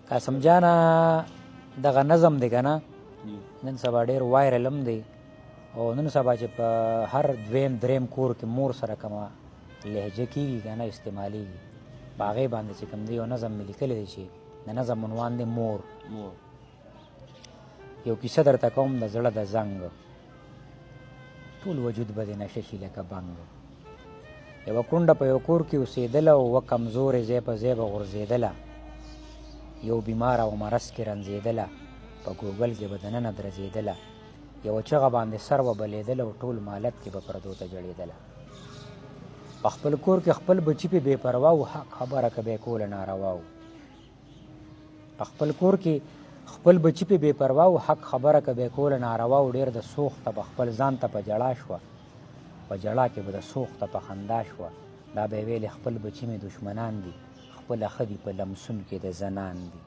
قاسم جانه، دغه نظم دی که نه، نن سبا ډېر وایرل هم دی، او نن سبا چې په هر دویم دریم کور کې مور سره کومه لهجه کېږي که نه، استعمالېږي، په هغې باندې چې کوم دی یو نظم مې لیکلی دی چې د نظم عنوان دی مور. مور. یو کیسه درته کوم د زړه د زنګ، ټول وجود به دې نشه شي لکه بنګ. یوه کونډه په یو کور کې اوسېدله او وه کمزورې ځای په ځای به غورځېدله، یو بیماره او مرض کې رنځېدله، په ګوګل کې به دننه درځېدله، یوه چغه باندې سر وه بلېدله او ټول مالت کې به پردو ته جړېدله. په خپل کور کې خپل بچي پې بې پروا و، حق خبره که به یې کوله ناروا و. په خپل کور کې خپل بچي پې بې پروا و، حق خبره که به یې کوله ناروا و. ډېر د سوخته به خپل ځان ته په ژړا شوه، په ژړا کې به د سوخته په خندا شوه. دا به یې ویلې خپل بچي مې دښمنان دي، خپله ښه دي په لمسون کې د زنان دي.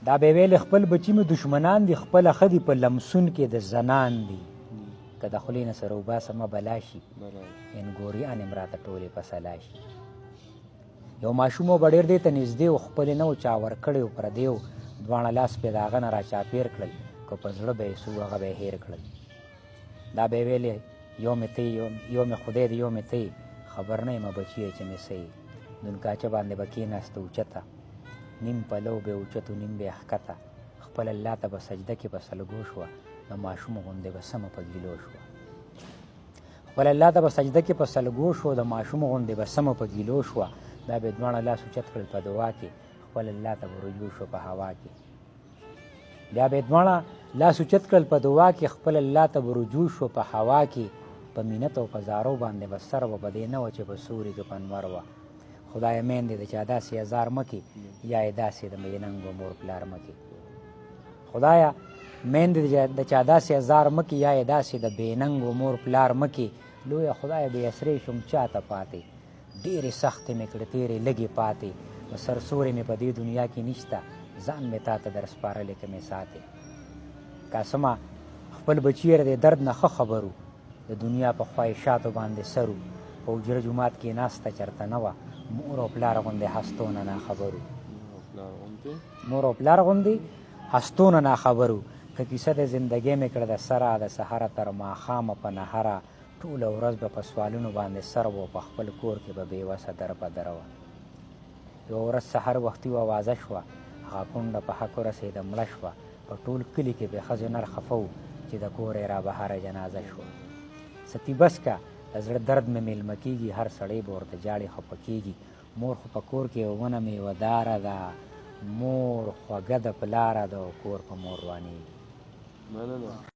دا به یې ویلې خپل بچي مې دښمنان دي، خپله ښه دي په لمسون کې د زنان دي. که د خولې نه سره وباسمه بلا شي، انګوریانې هم راته ټولې په سلا شي. یو ماشوم و به ډېر دې ته نږدې و، خپلې نه و چا ورکړی و پردی و، دواړه لاس پې د هغه نه راچاپېر کړل، که په زړه به یې څه وو هغه به یې هېر کړل. دا به یې ویلې یو مې ته یو مې خدای دی یو مې ته، خبر نه یمه بچیه چې مې څه یې. دونکاچه باندې به کېناسته اوچته، نیم پلو به یې اوچت و نیم به یې ښکته، خپل الله ته به سجده کې په سلګو شوه، د ماشوم غوندې به سمه په ګیلو شوه. خپل الله ته به سجده کې په سلګو شو، د ماشوم غوندې به سمه په ګیلو شوه. دا به یې دواړه لاس اوچت کړل په دعا کې، خپل الله ته به رجوع شو په هوا کې. بیا به یې دواړه لاس اوچت کړل په دعا کې، خپل الله ته به رجوع شو په هوا کې. په مینت او په زارو باندې به سر وه، په دې نه وه چې په سوري کې په نور وه. خدای میندې د چا داسې ازار مه کې، یا یې داسې د میننګو مور پلار مه کې. خدایا میندې د چا داسې ازار مه کې، یا یې داسې د بېننګو مور پلار مه کې. لویه خدایه بې اسرې شوم چاته پاتې، ډېرې سختې مې کړې تېرې لږې پاتې، د سر سورې مې په دې دنیا کې نشته، ځان مې تا ته در سپارلی که مې ساتې. قاسمه خپل بچي یې د درد نه ښه خبر و، د دنیا په خواهشاتو باندې سر و، په حجره جومات کې ناسته چرته نه وه، مور او پلار غوندې هستونه ناخبر و. مور او پلار غوندې هستونه ناخبر و. که کیسه د زندګۍ مې کړه د سره، د سهاره تر ماښامه په نهره، ټوله ورځ به په سوالونو باندې سر و، په خپل کور کې به بې وسه در په در وه. یوه ورځ سحر وختي وه وازه شوه، هغه کونډه په حق ورسېده مړه شوه، په ټول کلي کې به ښځې نر خفه وو چې د کوره یې رابهره جنازه شوه. ستي بس که، د زړه درد مې مېلمه کېږي، هر سړی به ورته ژاړي خفه کېږي. مور خو په کور کې یوه ونه مېوه داره ده، مور خوږه د پلاره ده او کور په مور روانېږي. مننه.